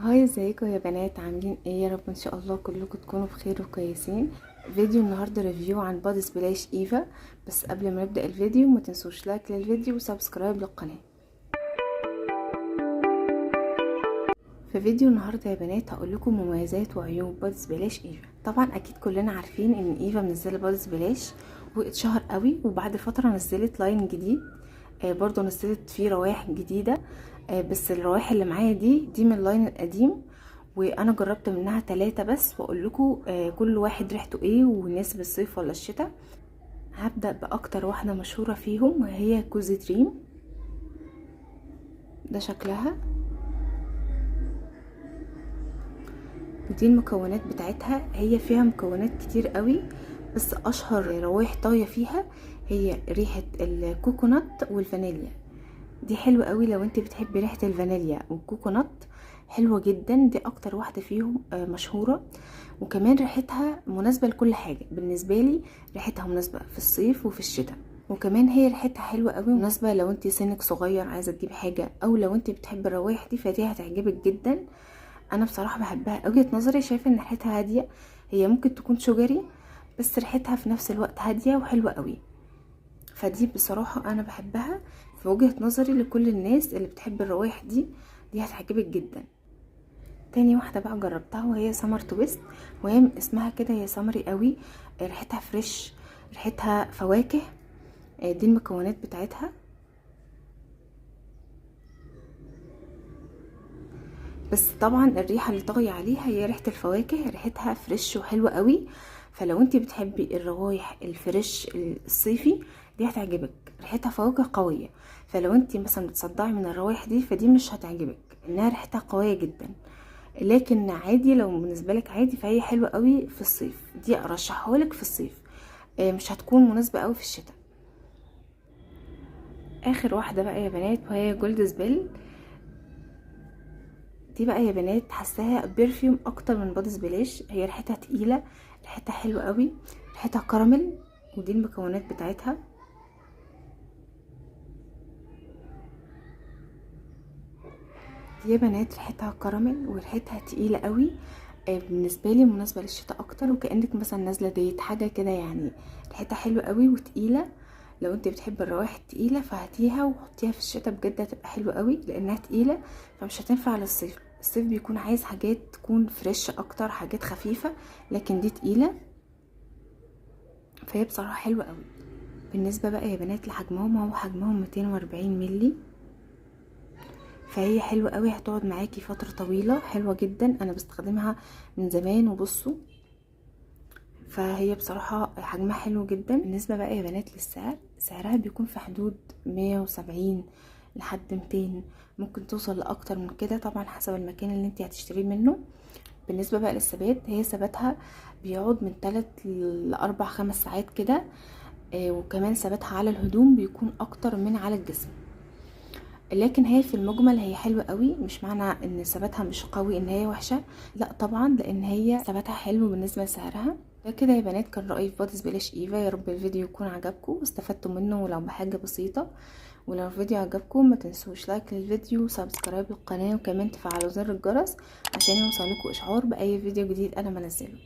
Hi، ازيكم يا بنات؟ عاملين ايه؟ يا رب ان شاء الله كلكم تكونوا بخير وكويسين. فيديو النهارده review عن body splash ايفا. بس قبل ما نبدا الفيديو ما تنسوش like للفيديو و subscribe للقناة. في فيديو النهارده يا بنات هقول لكم مميزات وعيوب body splash ايفا. طبعا اكيد كلنا عارفين ان ايفا منزله body splash واتشهر قوي، وبعد فترة نزلت line جديد، برضو نزلت فيه روايح جديدة، بس الروايح اللي معايا دي من ال line القديم، وانا جربت منها 3 بس، واقول لكم كل واحد ريحته ايه ويناسب الصيف ولا الشتاء. هبدا باكتر واحدة مشهورة فيهم وهي Cozy Dream. ده شكلها ودي المكونات بتاعتها. هي فيها مكونات كتير قوي، بس اشهر روايح طايه فيها هي ريحه ال coconut والفانيليا. دي حلوة قوي لو انت بتحبي ريحه الفانيليا وال coconut، حلوة جدا. دي اكتر واحدة فيهم مشهورة، وكمان ريحتها مناسبة لكل حاجة. بالنسبة لي ريحتها مناسبة في الصيف وفي الشتاء، وكمان هي ريحتها حلوة قوي، مناسبة لو انت سنك صغير عايزه تجيبي حاجة، او لو انت بتحبي الروايح دي فدي هتعجبك جدا. انا بصراحة بحبها. وجهه نظري شايفه ان ريحتها هادية، هي ممكن تكون sugary بس ريحتها في نفس الوقت هادية وحلوه قوي، فدي بصراحة انا بحبها. في وجهه نظري لكل الناس اللي بتحب الروايح دي هتعجبك جدا. تاني واحدة بقى جربتها وهي Summer Twist، وهي اسمها كده، هي summery قوي، ريحتها fresh، ريحتها فواكه. دي المكونات بتاعتها. بس طبعا الريحة اللي طاغية عليها هي ريحه الفواكه، ريحتها fresh وحلوه قوي. فلو انت بتحبي الروايح ال fresh الصيفي دي هتعجبك، ريحتها فواكه قوية. فلو انت مثلا بتصدعي من الروايح دي فدي مش هتعجبك، انها ريحتها قوية جدا. لكن عادي لو بالنسبة لك عادي فهي حلوة قوي في الصيف، دي ارشحها لك في الصيف، مش هتكون مناسبة قوي في الشتاء. اخر واحدة بقى يا بنات وهي Gold Spell. دي بقى يا بنات حاساها perfume اكتر من body splash. هي ريحتها تقيلة، ريحتها حلوة قوي، ريحتها كراميل، ودي المكونات بتاعتها. دي يا بنات ريحتها كراميل وريحتها تقيلة قوي، بالنسبة لي مناسبة للشتاء اكتر، وكانك مثلا نازله date حاجة كده يعني. ريحتها حلوة قوي وتقيله. لو انت بتحبي الروايح التقيله فهاتيها وحطيها في الشتاء، بجد هتبقى حلوة قوي لانها تقيلة، فمش هتنفع للصيف. الصيف بيكون عايز حاجات تكون fresh اكتر، حاجات خفيفة، لكن دي تقيلة، فهي بصراحة حلوة قوي. بالنسبة بقى يا بنات لحجمهم، هو حجمهم 240 ملي، فهي حلوة قوي، هتقعد معاكي فترة طويلة، حلوة جدا. انا بستخدمها من زمان وبصوا، فهي بصراحة حجمها حلو جدا. بالنسبة بقى يا بنات للسعر، سعرها بيكون في حدود 170 لحد 200، ممكن توصل لاكتر من كده طبعا حسب المكان اللي انت هتشتريه منه. بالنسبة بقى للثبات، هي ثباتها بيقعد من 3 ل 4 5 ساعات كده، وكمان ثباتها على الهدوم بيكون اكتر من على الجسم. لكن هي في المجمل هي حلوة قوي، مش معنى ان ثباتها مش قوي ان هي وحشة، لا طبعا، لان هي ثباتها حلو بالنسبة لسعرها. ده كده يا بنات كان رأيي في body splash ايفا. يا رب الفيديو يكون عجبكم واستفدتوا منه ولو بحاجة بسيطة. ولو الفيديو عجبكم ما تنسوش like للفيديو و subscribe للقناة، وكمان تفعلوا زر الجرس عشان يوصلكوا اشعار باي فيديو جديد انا بنزله.